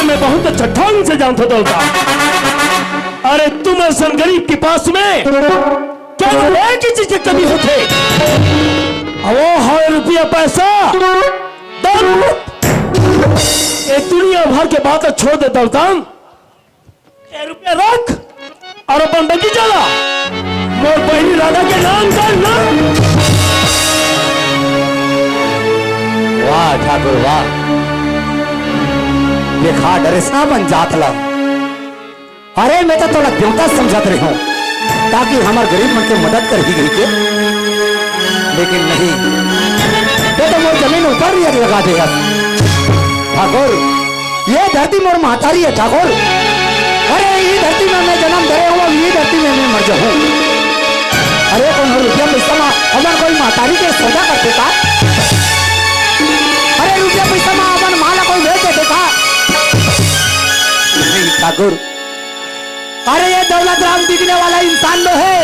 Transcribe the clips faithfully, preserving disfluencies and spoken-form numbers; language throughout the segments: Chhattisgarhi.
मैं बहुत अच्छा ढंग से जानथों दौलतान। अरे तुम असन गरीब के पास में केवल एक ही चीज की कमी होथे, अउ वो हे रुपया पैसा, धन। ये दुनिया भर के बात छोड़ दे दौलतान, ये रुपया रख अउ अपन बगीचा ला मोर बहिनी राधा के नाम कर ना। वाह ठाकुर वाह, देखा डरे सा बन जात ला। अरे मैं तो तोला देवता समझत रहे हूँ, ताकि हमर गरीब मन के मदद करही कहिके, लेकिन नहीं, ये तो मोर जमीन ऊपर ही लगा दे। ठाकुर, ये धरती मोर महतारी हे ठाकुर। अरे ये धरती में मैं जनम धरे हूँ, अब ये धरती में मैं मर जाहूँ। अरे कोनो रुपया पैसा मा अपन कोई महतारी के सौदा करथे का? अरे रुपया पैसा मा अपन माँ ला कोई बेच देथे का? नहीं ठाकुर, अरे ये दौलत राम बिकने वाला इंसान नोहे।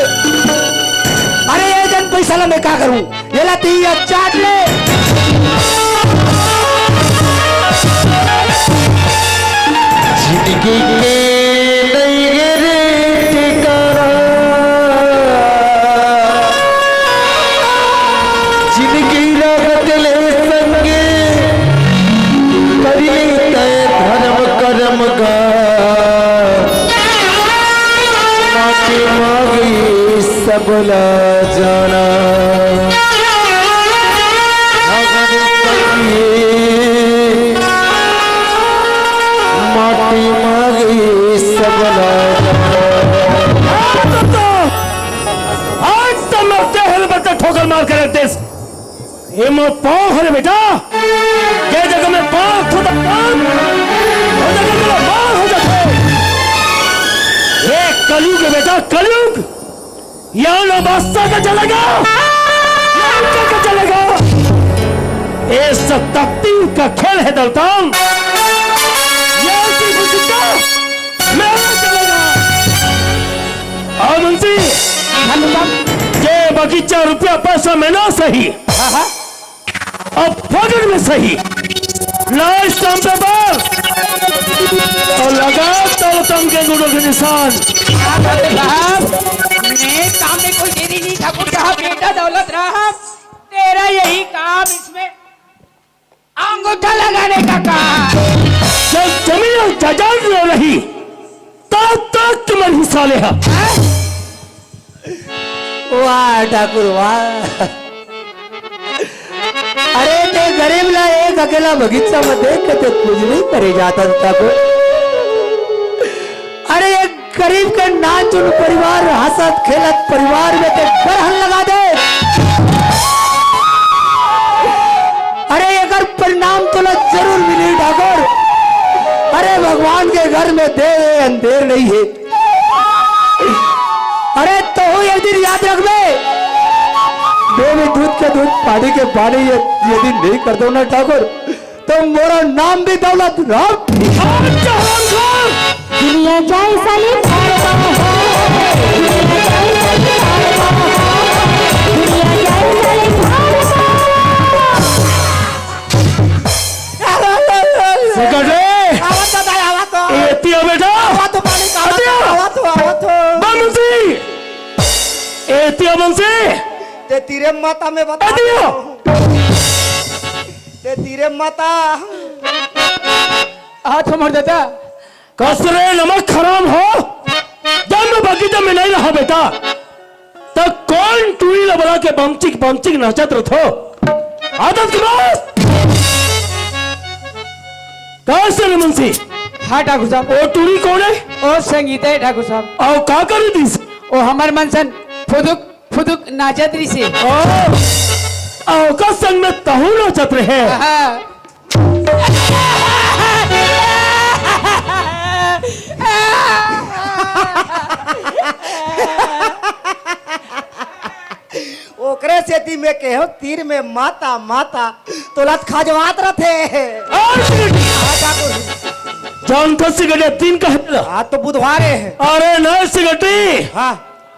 अरे ये जन पैसा ला मैं का करूं? ये ला ती या चाट ले। जिंदगी के नई रे ठिकाना, जिंदगी लागत ले संगे, करी ले तय धर्म कर्म का। माटी मागी सबला जाना। माटी मागी सबला जाना। आज तो मैं तेहल बता ठोकर मार के रख देस। ये मोर पाँव हरे बेटा, ये जगह में पाँव रखथों त काम, वो जगह मेरा मार हो जाथे। ये कलयुग हे बेटा, कलयुग। या ना बादशाह का चलेगा, ना उनका का चलेगा। ये सब तकदीर का खेल हे दौलतान। ये सिर्फ उसका मेरा चलेगा। अउ मुंशी, ये बगीचा रुपया पैसा में ना सही, अब फगड़ में सही, लाइस टाइम पे बार अउ लगा दौलतान के अंगूठों के निशान। ठाकुर साहब, मेरे काम में कोई देरी नहीं, ठाकुर साहब, बेटा दौलत राम, तेरा यही काम, इसमें अंगूठा लगाने का काम। जब जमीन अउ जायदाद में रही, तब तक तुम्हारी साले हा। वाह ठाकुर वाह। अरे ते गरीब ला एक अकेला बगीचा में देख के ते कुछ नहीं करे जाता ठाकुर। अरे एक गरीब के नाचुन परिवार, हंसत खेलत परिवार में ते ग्रहण लगा दे। अरे एकर परिणाम तोला जरूर मिली ठाकुर। अरे भगवान के घर में देर हे अंधेर नहीं हे। अरे तहू एक दिन याद रखबे, मैं भी दूध के दूध, पानी के पानी ये, ये दिन नहीं कर दो ना ठाकुर, तो मोरा नाम भी दौलत राम। दुनिया जाए साले भाड़ में हो, दुनिया जाए साले भाड़ में हो, दुनिया जाए साले भाड़ में हो। सेक्रेटरी! आवत दादा, आवत हो। एती आ बेटा। आवत हो मालिक, आवत हो, एती आ। आवत हो, आवत हो। बा मुंशी! एती आ मुंशी! ते तीरे माता में बता एती आ। दो। ते तीरे माता। हाथ हमर दादा। कस रे नमक हराम हो, जब मैं बगीचा में नहीं रहा बेटा, त कोन टूरी ला बला के बमचिक बमचिक नाचत रथो? आदत के बात। कस रे मुंशी? हाँ ठाकुर साहब। ओ टूरी कोन हे? ओ संगीता हे ठाकुर साहब। अउ का कर दिस? ओ हमर मन सन फुदुक फुदुक नाचत रहिसे। ओ, अउ का संग में तहू नाचत रहे? हाँ। ओकरे सेती में केहेंव, तीर में माता, माता, तोला त खजवात रथे। आज सिगटी। हाँ, ठाकुर। जौन का सिगटी तीन का है ला। आज तो बुधवार हे। अरे नहीं सिगटी। हाँ।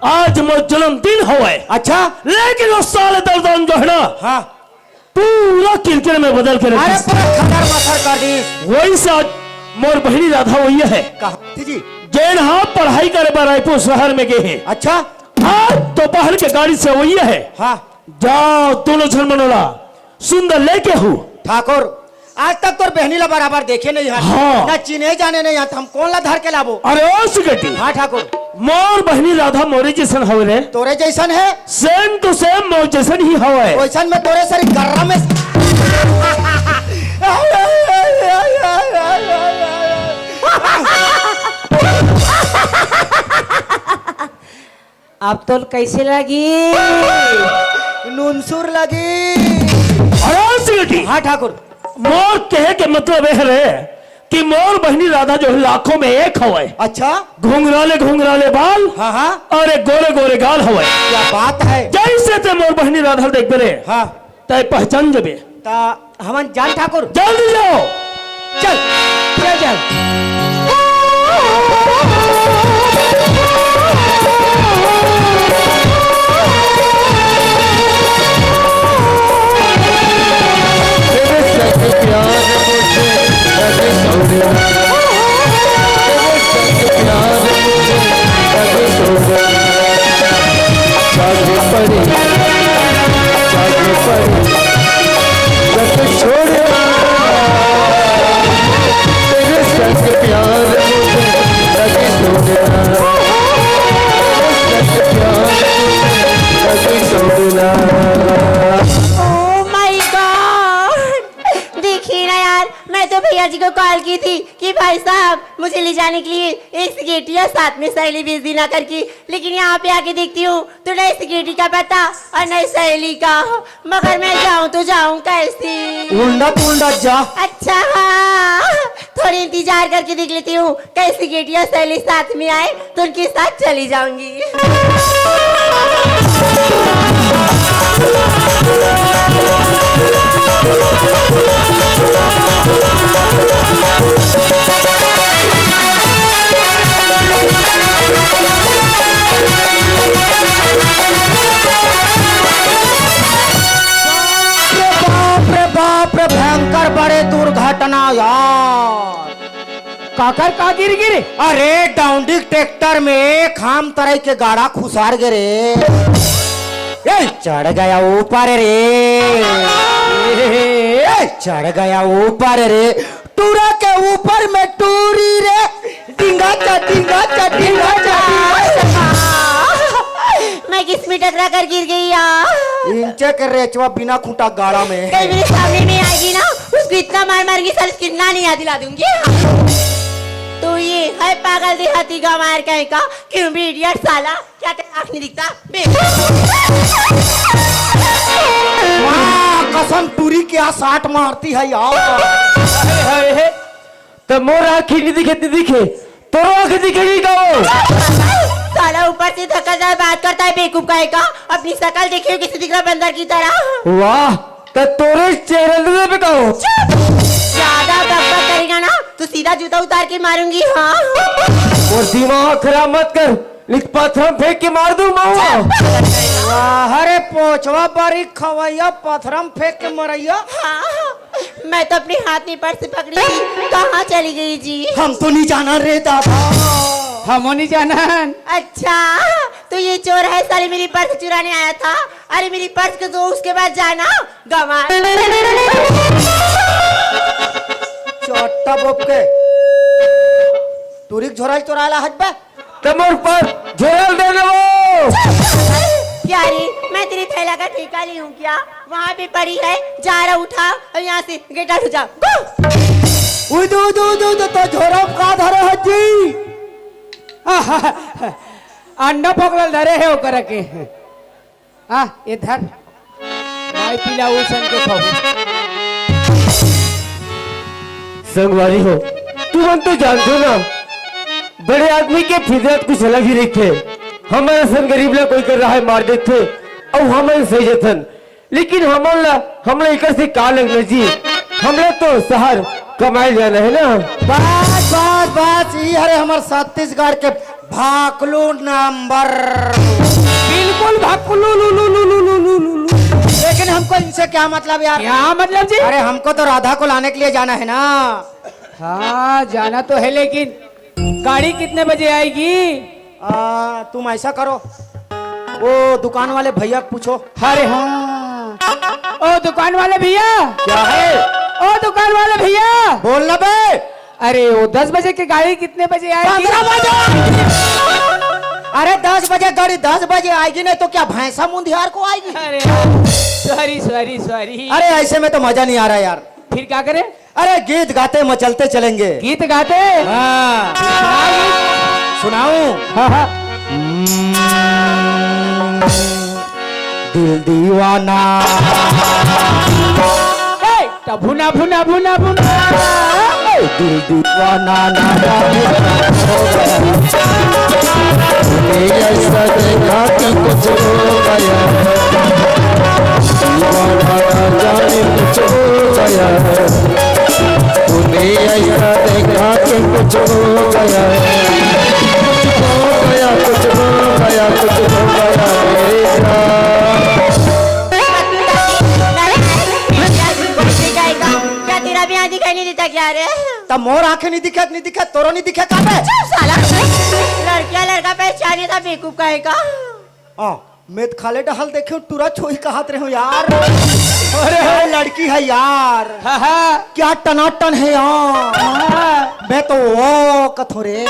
आज मोर जन्मदिन हवय। अच्छा। लेकिन वो साले दौलतान जो है ना, हाँ। पूरा किरकिर में बदल के रख अरे दिस। पूरा खदर मथर कर दिस। वही से आज मोर बहिनी राधा वही है। कहाँ थी जी? जेन हा पढ़ाई करे बर रायपुर शहर में गे हे। अच्छा। आज दोपहर के गाड़ी से वही है। हाँ। जाओ, दोनों झन मनोला सुंदर लेके हूँ। ठाकुर, आज तक तोर बहनी ला बराबर देखे नहीं हन। हाँ। ना चिन्हे जाने नहीं हन, त हम कोन ला धर के लाबो? अरे ओ सिकटी। हाँ ठाकुर। मोर बहनी राधा मोरे जैसन हवे रे। तोरे जैसन है? Same to same मोर जैसन ही हवे। वैसन में तोरे सरी गर्रा में अब तोल कैसे लगी? नुनसुर लगी। अरे सिकटी। हाँ ठाकुर। मोर कहे के मतलब यह रे कि मोर बहनी राधा जो है लाखों में एक हवे। अच्छा। घुंघराले घुंघराले बाल। हाँ, हाँ। और एक गोरे गोरे गाल हवे। क्या बात है। जैसे ते मोर बहनी राधा देख रे। हाँ। तय पहचान जबे। ता हमन जान ठाकुर। जल्दी जाओ। चल, चल, चल। Oh my God! देखिए ना यार, मैं तो भैया जी को कॉल की थी कि भाई साहब, मुझे ले जाने के लिए एक सिगरेट या साथ में सहेली भेज देना करके, लेकिन यहाँ पे आके देखती हूँ तो नहीं सिगरेट का पता और नहीं सहेली का। मगर मैं जाऊँ तो जाऊँ कैसे? उंडा पुंडा जा। अच्छा हाँ, थोड़ी इंतजार करके देख लेती हूँ, कहीं सिगरेट या सहेली साथ में आए तो उनके साथ चली जाऊंगी। बाप रे बाप रे, भयंकर बड़े दुर्घटना यार। काकर का गिर गिरे? अरे डौंडी ट्रैक्टर में खाम तरई के गाड़ा खुसार गे रे। ए, चढ़ गया ऊपर रे। ए, चढ़ गया ऊपर रे। टूरा के ऊपर में टूरी रे। डिंगा चा, डिंगा चा, डिंगा चा, डिंगा चा। मैं किस में टकरा कर गिर गई यार? इंचे के रेचवा बिना खूंटा गाड़ा में। कहीं मेरे सामने में आएगी ना, उसको इतना मार मारूंगी, साले कितना नहीं याद दिला दूंगी। तो ये है पागल देहाती गंवार कहीं का, क्यों भी इडियट साला, क्या तेरा आँख नहीं दिखता? बे- वाह, कसम पूरी क्या साट मारती है यार। हाय, हाय, हाय। त मोर आँखी नहीं दिखे, नहीं दिखे, तोरो आँखी दिखे नहीं का वो? साला ऊपर से धक्का बात करता है बेवकूफ कहीं का, अपनी शकल देखियो किसी दिख रहा बंदर की तरह। वाह, त तोरे चेहरा नहीं देखे का वो? चुप! ज्यादा बकबक करेगा ना तो सीधा जूता उतार के मारूंगी। हाँ। और दिमाग खराब मत कर, नहीं तो पत्थर में फेंक के मार दूं मावा। वाह रे पोछवा बारी खवैया, पत्थर में फेंक के मरैया। हाँ। मैं तो अपने हाथ में पर्स पकड़ी थी, कहाँ चली गई जी? हम तो नहीं जाना रे दादा। हमो नहीं जाना। अच्छा, तो ये चोर है साले, मेरी पर्स चुराने आया था। अरे मेरी पर्स को दो, उसके बाद जाना। गंवार। चोट्टा बोप के। टूरी के झोरा चोराला हट बे। त मोर पर्स झोरा ल दे ना वो। क्या रे, मैं तेरे थैला का ठेका ली हूँ क्या? वहाँ पे पड़ी है, जा रहा उठा और यहाँ से get out हो जा। Go! उई दो, उई दो, उई दो, उई दो, तो झोरा का धरे है जी? अंडा पकड़ल धरे है ओकरा के। आ, ये धर। माई पिला उसन के खाऊ। संगवारी हो, तुमन तो जानते हो ना, बड़े आदमी के फितरत कुछ अलग ही रहिथे। हमर असन गरीब ला कोई कर रहा है मार देथे, अउ हमन सही जथन। लेकिन हमन ला, हमला एकर से का लगना जी? हमला तो शहर कमाए जाना है ना। बस, बस, बस, ई हरे हमर छत्तीसगढ़ के भाकलू नंबर। बिल्कुल भाकलू लू लू लू लू लू लू लू लू। लेकिन हमको इनसे क्या मतलब यार? क्या मतलब जी? अरे हमको तो राधा को लाने के लिए जाना है ना। हाँ, जाना तो है, लेकिन गाड़ी कितने बजे आएगी? आ, तुम ऐसा करो, वो दुकान वाले भैया को पूछो। अरे हाँ, ओ दुकान वाले भैया। क्या है? ओ दुकान वाले भैया। बोल ना बे। अरे, वो दस बजे की गाड़ी कितने बजे आएगी? पंद्रह बजे। अरे, दस बजे गाड़ी दस बजे आएगी, नहीं तो क्या भैंसा मुंधियार को आएगी? अरे, सॉरी, सॉरी, सॉरी। अरे, ऐसे में तो मजा नहीं आ रहा यार। फिर क्या करें? अरे, गीत गाते मचलते चलेंगे। गीत गाते? हाँ। सुनाऊं? हाँ, हाँ। हम्म, दिल दीवाना। ए, टभुना, भुना, भुना, भुना। ए, दिल दीवाना, ना जाने कब हो गया। ये ऐसा देखा कि कुछ हो गया। दीवाना, ना जाने कुछ हो गया। तूने ऐसा देखा कि कुछ हो गया, कुछ हो गया, कुछ हो गया, कुछ हो गया मेरे साथ। क्या तेरा भी आँख दिखाई नहीं देता क्या रे? तब मोर आंखें नहीं दिखे, नहीं दिखे, तोरो नहीं दिखे का बे? चुप साला। लड़कियां लड़का पहचाने था बेवकूफ कहे का? हाँ, मैं तो खाले डहल देखे हूँ, टुरा छोई कहत रहे हूँ यार। अरे लड़की है यार। हाँ, हाँ। क्या टनाटन है यार। हाँ। मैं तो वो कथों रे।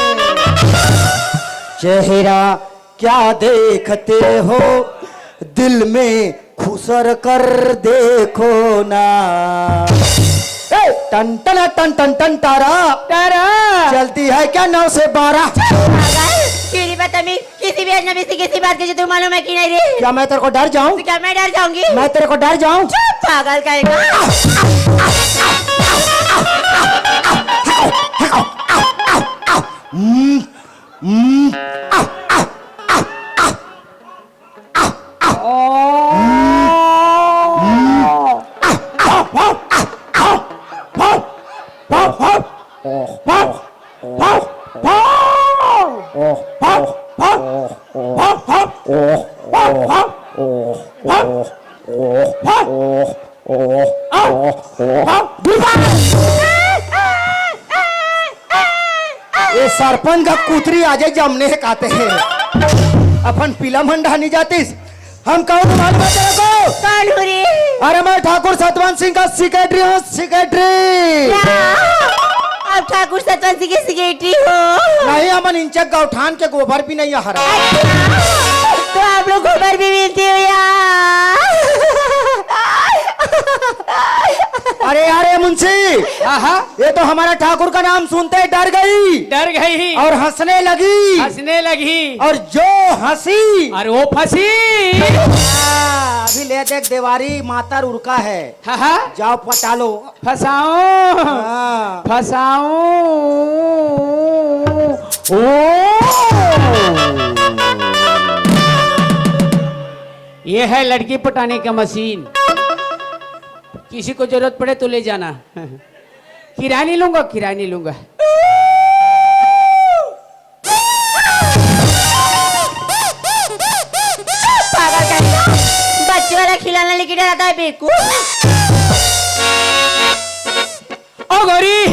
चेहरा क्या देखते हो, दिल में खुसर कर देखो ना। ए, टन टन टन टन टन तारा। तारा। चलती है क्या नौ से बारह? पागल, तेरी बदतमीज, किसी भी अजनबी से किसी बात की तुझे मालूम है कि नहीं रे? क्या मैं तेरे को डर जाऊं? तो क्या मैं डर जाऊंगी? मैं तेरे को डर जाऊं? चुप पागल कहेगा। हम्म, हम्म, आ, आ, आ, आ। ये सरपंच का कुतरी आजे जमने हे काते हे। अपन पीला मंडा नहीं जातिस। हम कौन मालूम है तेरे को? कौन हो रे? अरे मैं ठाकुर सतवंत सिंह का सेक्रेटरी हूँ, सेक्रेटरी। क्या? आप ठाकुर सतवंत सिंह के सेक्रेटरी हो? नहीं, हमन इंचक गौठान के गोबर भी नहीं हरा। अच्छा, तो आप लोग गोबर भी मिलते हो यार? अरे यार, ये मुंशी, हाँ, हाँ। ये तो हमारा ठाकुर का नाम सुनते ही डर गई। डर गई। और हंसने लगी। हंसने लगी। और जो हंसी। और वो फंसी। हाँ, अभी ले देख देवारी मातर उरका है। हाँ, हाँ। जाओ पटा लो। फंसाओ। हाँ। फंसाओ। ओ। ये है लड़की पटाने का मशीन। किसी को जरूरत पड़े तो ले जाना। किराया नहीं लूंगा, किराया नहीं लूंगा। पागल कहीं का। बच्चे वाला खिलौना लेके डराता है बेवकूफ। ओ गोरी,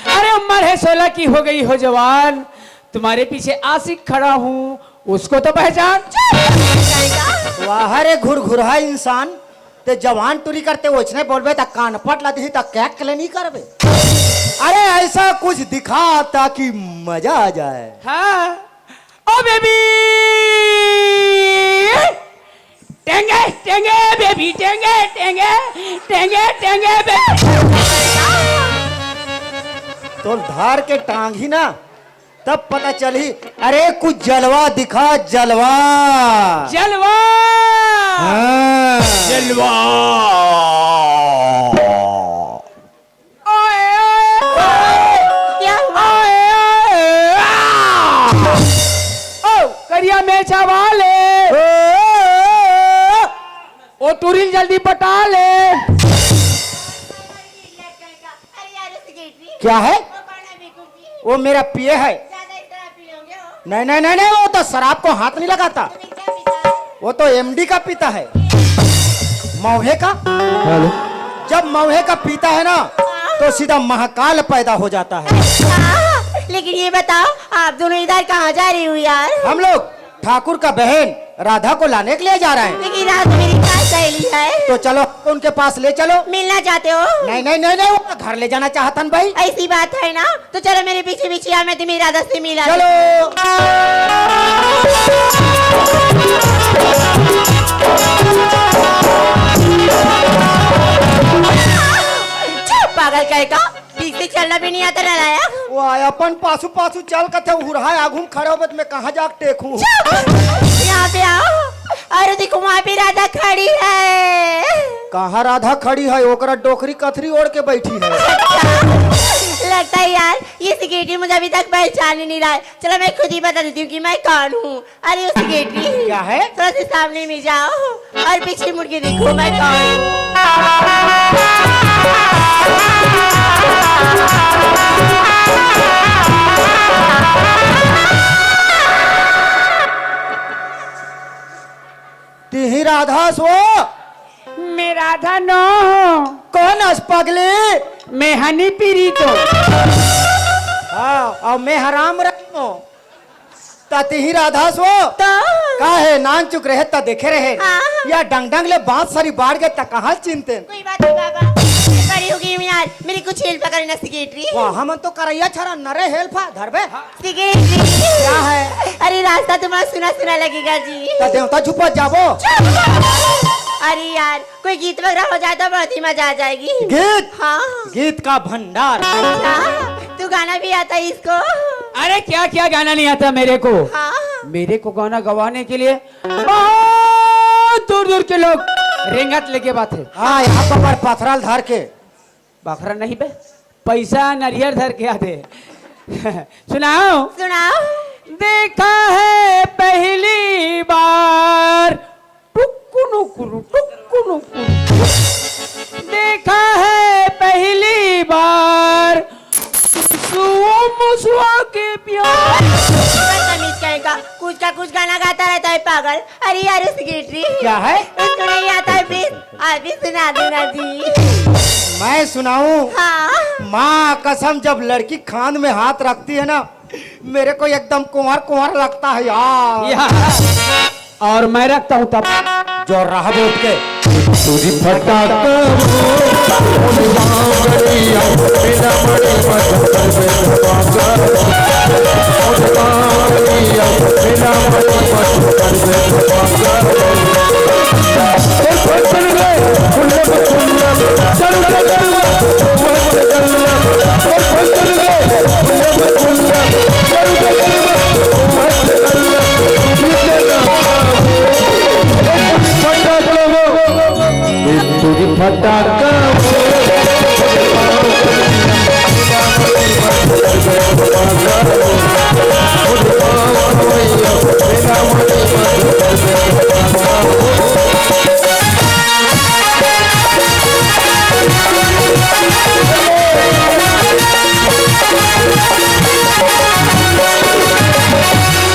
अरे उम्र है सोलह की, हो गई हो जवान, तुम्हारे पीछे आशिक खड़ा हूँ, उसको तो पहचान। कहीं का। वाह रे घुरघुरहा इंसान, ते जवान टूरी करते ओइसने बोलबे त कान पट ला दिही त कैक ले नहीं करबे। अरे ऐसा कुछ दिखा ताकि मजा आ जाए। हाँ। ओ बेबी, टेंगे टेंगे बेबी, टेंगे टेंगे, टेंगे टेंगे बेबी। तो धार के टांग ही ना, तब पता चली। अरे कुछ जलवा दिखा, जलवा। जलवा। हाँ। जलवा। ओए, ओए, ओए। क्या हुआ? ओए, ओए, आ। ओ, करिया मेछा वाले। ओ, ओ, ओ, ओ। ओ, टूरी ल जल्दी पटा ले। क्या है? वो मेरा पिए है। नहीं, नहीं, नहीं, नहीं, वो तो शराब को हाथ नहीं लगाता। वो तो एमडी का पीता है, मौहे का। हेलो। जब मौहे का पीता है ना, तो सीधा महाकाल पैदा हो जाता है। हाँ, लेकिन ये बताओ, आप दोनों इधर कहाँ जा रही हो यार? हम लोग ठाकुर का बहन राधा को लाने के लिए जा रहे हैं। लेकिन राधा मेरी खास सहेली है। तो चलो, उनके पास ले चलो। मिलना चाहते हो? नहीं, नहीं, नहीं, नहीं, वो घर ले जाना चाहतन भाई। ऐसी बात है ना, तो चलो मेरे पीछे पीछे आओ, मैं तुम्हें राधा से मिला चलो। दूँ। चुप, पागल कहीं का। ठीक से चलना भी नहीं आता नालायक। वो आय अपन पासू पासू चल कथे, हुरहा आघू में खड़े होबे त मैं कहाँ जाके टेकूँ? चुप! यहाँ पे आओ। अरे देखो, वहाँ पे राधा खड़ी है। कहाँ राधा खड़ी है? ओकरा डोकरी कथरी ओढ़ के बैठी है। लगता है यार, ये सिगरेटी मुझे अभी तक पहचान ही नहीं रहा है। चलो, मैं खुद ही बता देती हूँ कि मैं कौन हूँ। अरे, वो सिगरेटी। क्या है? थोड़ा सा सामने में जाओ और पीछे मुड़ के देखो, मैं कौन हूँ। तिही राधा सो? मैं राधा नो हूँ। कौन अस पगली? मैं हनी पीरी तो। हाँ, और मैं हराम रही हूँ। त तिही राधा सो? तो? का है, नान चुक रहे त देखे रहे। हाँ। या डंग डंग ले बांस सरी बाढ़ गे त कहाँ चिंतेन? कोई बात नहीं बाबा, बड़ी हो गई हूँ यार, मेरी कुछ हेल्प करे ना सिगरेटी। वाह, हमन तो करैया छरा नरे हेल्प है, धरबे। सिगरेटी। क्या है? अरे रास्ता तुम्हारा सुना सुना लगेगा जी। त देवता झुपा जाबो। चुप! अरे यार, कोई गीत वगैरह हो जाए तो बहुत ही मजा आ जाएगी। गीत? हाँ। गीत का भंडार। अच्छा, तू गाना भी आता है इसको? अरे क्या क्या गाना नहीं आता मेरे को? हाँ। मेरे को गाना गवाने के लिए बहुत दूर दूर के लोग रेंगत लेके बात है। हाँ, यहाँ पर पथराल धर के। बखरा नहीं बे, पैसा नरियर धर के आते। सुनाओ। सुनाओ। देखा है पहली बार टुक्कु नुकुरु, टुक्कु नुकुरु। देखा है पहली बार सुआ मुसुआ के प्यार। बदतमीज कहीं का, कुछ का कुछ गाना गाता रहता है पागल। अरे यार, उस गिटरी। क्या है? उसको नहीं आता है, प्लीज आप ही सुना दो ना जी। मैं सुनाऊं? हाँ। माँ कसम, जब लड़की खांद में हाथ रखती है ना, मेरे को एकदम कुंवर कुंवर लगता है यार। या। और मैं रखता हूँ तब। जो रहा बोल के। तुझी फटाका। फटाका।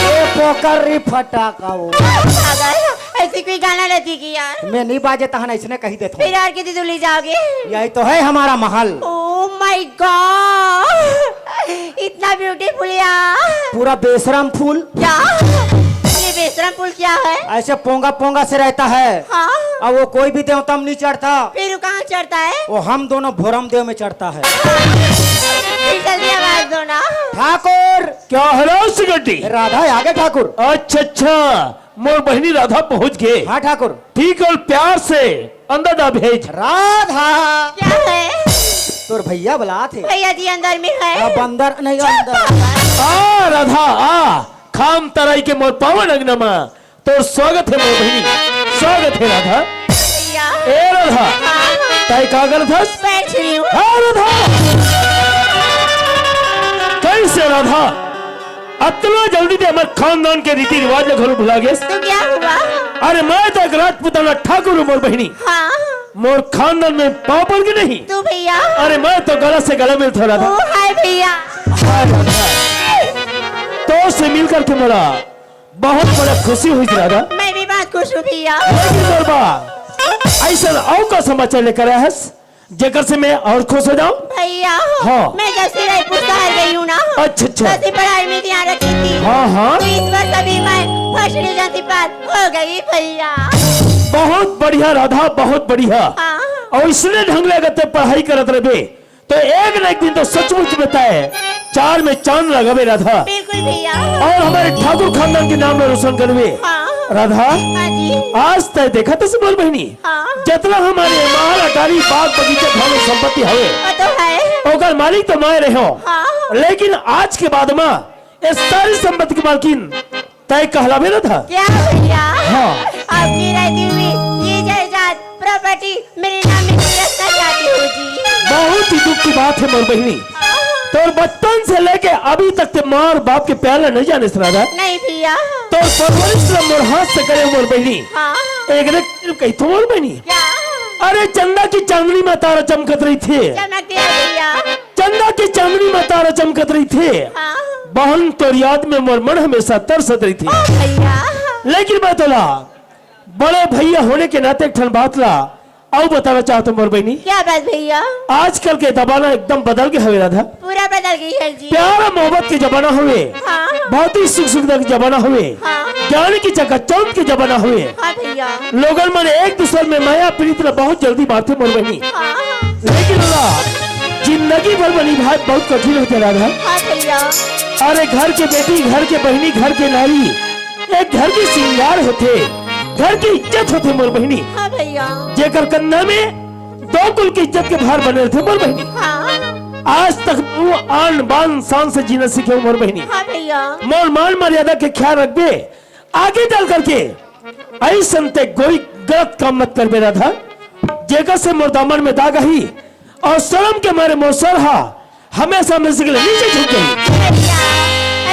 ए पोकरी फटाका हो। पागल, ऐसी कोई गाना रहती कि यार। मैं नहीं बाजे तहन ऐसने कही देता हूँ। फिर यार कितनी दूर ले जाओगे? यही तो है हमारा महल। Oh my God, इतना ब्यूटीफुल यार। पूरा बेशरम फूल। क्या? ये बेशरम फूल क्या है? ऐसे पोंगा पोंगा से रहता है। हाँ। अब वो कोई भी देवता में नहीं चढ़ता। फिर वो कहाँ चढ़ता है? वो हम दोनों भोरम देव में चढ़ता है। फिर जल्दी आवाज दो ना। ठाकुर। क्या हरास गड्डी? राधा आगे ठाकुर। अच्छा, अच्छा, मोर बहिनी राधा पहुंच गे। हाँ ठाकुर। ठीक और प्यार से अंदर दा भेज। राधा। क्या है? तोर भैया बुलात हे। भैया जी अंदर में है। अब अंदर नहीं, चुप अंदर। पागल। आ राधा आ, खाम तराई के मोर पावन अंगना मा तोर स्वागत हे मोर बहिनी, स्वागत हे राधा। भैया। ए राधा, हाँ। तै का करत हस? बैठ रही हूँ। हाँ राधा। कैसे राधा? अतना जल्दी ते हमर खानदान के रीति रिवाज ला घलो भुला गेस? तो क्या हुआ? अरे मैं तो एक राजपूताना ठाकुर हूँ मोर बहिनी। हाँ। मोर खानदान में पाँव पड़ के नहीं। तू भैया। अरे मैं तो गला से गला मिलता राधा। ओ हाय भैया। हाय राधा। तो से मिल करके मोला बहुत बड़ा खुशी हुई राधा। मैं भी बहुत खुश हूँ भैया। लेकिन मोर बा, ऐसा अउ का समाचार लेकर आया हस? जेकर से मैं और खुश हो जाऊं। भैया, हाँ। मैं जब से रायपुर शहर गई हूँ ना, अच्छा, अच्छा। तब से पढ़ाई में ध्यान रखी थी। हाँ, हाँ। तो इस वर्ष अभी मैं फर्स्ट डिवीजन से पास हो गई भैया। बहुत बढ़िया राधा, बहुत बढ़िया। हाँ। और इसने ढंग ले अगर ते पढ़ाई करत रहे तो एक ना एक दिन तो सचमुच में तय चार में चांद लगावे राधा। बिल्कुल भैया। और हमारे ठाकुर खानदान के नाम में रोशन करवे। हाँ। राधा, हाँ जी। आज तय देखा तो मोर बहनी, हाँ। जितना हमारे महल अटारी बाग बगीचा धन संपत्ति हवे, वो तो है। ओकर मालिक तो मैं रहे हो। हाँ। लेकिन आज के बाद में ये सारी संपत्ति की मालकिन तय कहलावे राधा। क्या भैया? हाँ। आपकी रहती हुई ये जायदाद, प्रॉपर्टी मेरे नाम में नहीं रखना चाहती हूँ जी। बहुत ही दुख की बात है मोर बहनी। हाँ। तोर बचपन से लेके अभी तक ते माँ और बाप के प्यार ला नहीं जाने से राधा। नहीं भैया। तोर परवरिश ला मोर हाथ से करे मोर बहनी। हाँ। एक ने कही तो मोर बहनी। क्या? अरे चंदा की चांदनी में तारा चमकत रही थी। चमक दिया भैया। चंदा के चांदनी में तारा चमकत रहिथे। हाँ। बहन तोर याद में मोर मन हमेशा तरसत रहिथे। ओ भैया। लेकिन मैं तोला बड़े भैया होने के नाते एक ठन बात ला अउ बताना चाहत हूँ मोर बहनी। क्या बात भैया? आजकल के जमाना एकदम बदल गए हवे राधा। पूरा बदल गई है जी। प्यार और मोहब्बत के जमाना हवे। हाँ। बहुत ही सुख सुविधा के जमाना हवे। हाँ। ज्ञान की चकाचौंध के जमाना हवे। हाँ भैया। लोगन मन एक दूसर में माया प्रीत ला बहुत जल्दी मारथे मोर बहनी। हाँ। लेकिन ओला जिंदगी भर में निभाए बहुत कठिन होथे राधा। हाँ भैया। अरे घर के बेटी, घर के बहनी, घर के नारी, एक घर के श्रृंगार होथे, घर की इज्जत होथे मोर बहनी। हाँ भैया। जेकर कंधा में दो कुल की इज्जत के भार बने रहथे मोर बहनी। हाँ। आज तक वो आन बान शान से जीना सीखे मोर बहनी। हाँ भैया। मोर मान मर्यादा के ख्याल रखबे, आगे चल करके अइसन ते कोई गलत काम मत करबे राधा, जेकर से मोर दामन में दाग आही और शर्म के मारे मोर सर हा हमेशा हमेशा के लिए नीचे झुक जाही। भैया,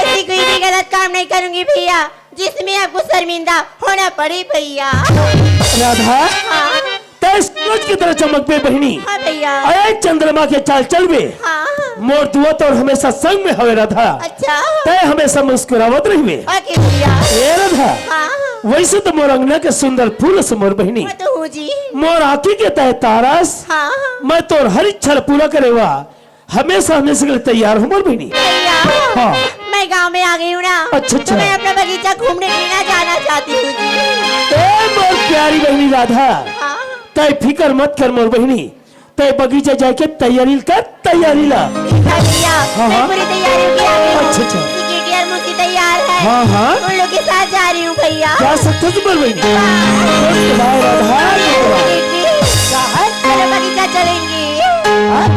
ऐसी कोई भी गलत काम नहीं करूंगी भैया, जिसमें आपको शर्मिंदा होना पड़े भैया। राधा, हाँ। तय सूरज की तरह चमकबे बहनी। हाँ भैया। अरे चंद्रमा के चाल चलबे। हाँ। मोर दुआ तोर हमेशा संग में हवे राधा। अच्छा। तय हमेशा मुस्कुरावत रहिबे। ओके भैया। ए राधा। हाँ। वैसे तो मोर अंगना के सुंदर फूल अस मोर बहनी। वो तो हूँ जी। मोर आँखी के तय तारा अस। हाँ। मैं तोर हर इच्छा ला पूरा करे बर हमेशा हमेशा के लिए तैयार हूँ मोर बहनी। भैया, हाँ। मैं गांव में आ गई हूँ ना, अच्छा, तो अच्छा। मैं अपना बगीचा घूमने के लिए ना जाना चाहती हूँ जी। ए मोर प्यारी बहनी राधा, हाँ। तय फिकर मत कर मोर बहनी, तय बगीचा जाके तैयारी कर, तैयारी ला। भैया, हाँ, मैं हाँ। पूरी तैयारी की आ गई हूँ। अच्छा, अच्छा। सिक्योरिटी और मुखी तैयार है। हाँ, हाँ। उन लोग के साथ जा रही हूँ भैया। जा सकते हो मोर बहनी। हाँ। बाय राधा। अरे बगीचा चलेंगे। हाँ?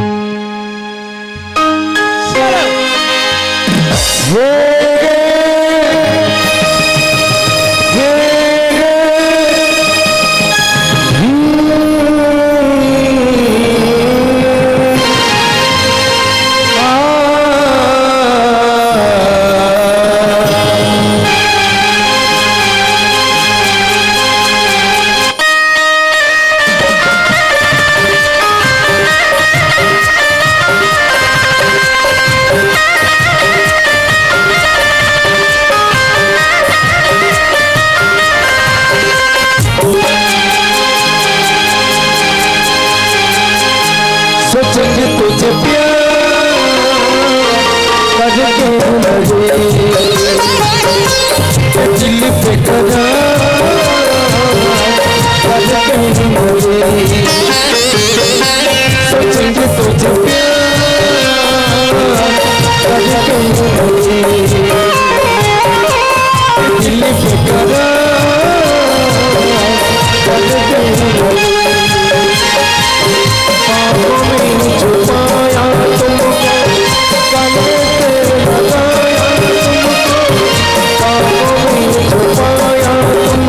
सोचेंगे तुझे प्यार करके लगे, दिल पे करा